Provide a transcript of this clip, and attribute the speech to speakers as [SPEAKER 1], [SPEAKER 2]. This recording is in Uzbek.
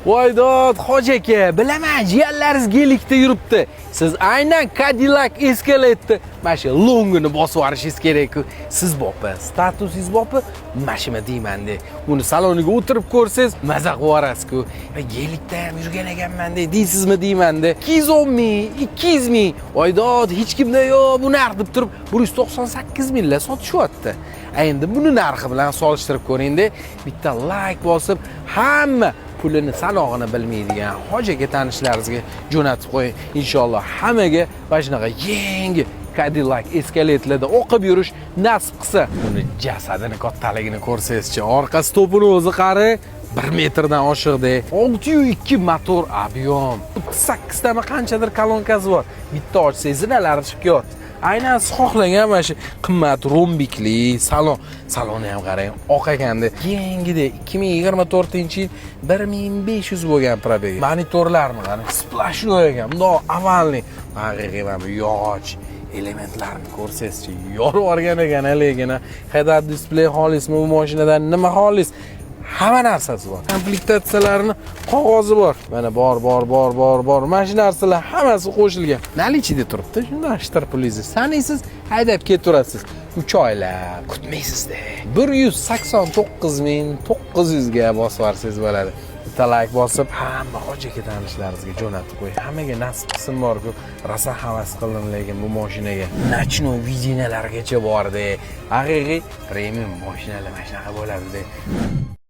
[SPEAKER 1] Voy dod, hoji aka, bilaman, jiyanlaringiz Gelikda yuribdi. Siz aynan Cadillac Escalade'ni mana shu longini bosib yuborishingiz kerak-ku. Siz bopi, statusingiz bopi, mana shuni deyman-de. Uni saloniga o'tirib ko'rsangiz, maza qilib yuborasiz-ku. Gelikda ham yurgan ekanman de, deysizmi deyman-de. 210 ming, 200 ming. Voy dod, hech kimda yo'q bu narx deb turib 198 mingla sotishyapti. Endi buni narxi bilan solishtirib ko'ring-da, bitta like bosib, hamma pulini sanog'ini bilmaydigan hoji aka tanishlaringizga jo'natib qo'ying. Inshaalloh hammaga mana shunaqa yangi Cadillac Escalade'larda o'qib yurish nasib qilsa. Uni jasadini kattaligini ko'rsangizchi, orqa stopini o'zi qari 1 metrdan oshiqda. 6.2 motor объем. 38 tami qanchadir kolonkasi bor. Bitta ochsangiz zinalari chiqib kelyapti. Aynan siz xohlagan mana shu qimmat rombikli salon. Saloni ham qarang, oq ekanda. Yangida 2024-yil 1500 bo'lgan пробег. Monitorlarni qarang, сплошной ekan. Bundoq ovalniy. Haqiqiy mana bu yog'och elementlarni ko'rsangizchi, yorib yuborgan ekan lekin. Head-up display xohlaysizmi bu mashinadan, nima xohlaysiz? Hamma narsasi bor. Komplektatsiyalarini qog'ozi bor. Mana bor, bor, bor, bor, bor. Mana shu narsalar hammasi qo'shilgan. Наличиda turibdi. Shundan shtir pulingizni sanaysiz, haydab ketaverasiz. 3 oylab kutmaysizda. 189 900 ga bosib yuborsangiz bo'ladi. Bitta like bosib, hamma hoji aka tanishlaringizga jo'natib qo'ying. Hammaga nasib qilsin bor-ku. Rosa havas qildim lekin bu mashinaga. Ночной видение largacha borda. Haqiqiy premium mashinalar mana shunaqa bo'ladi-da.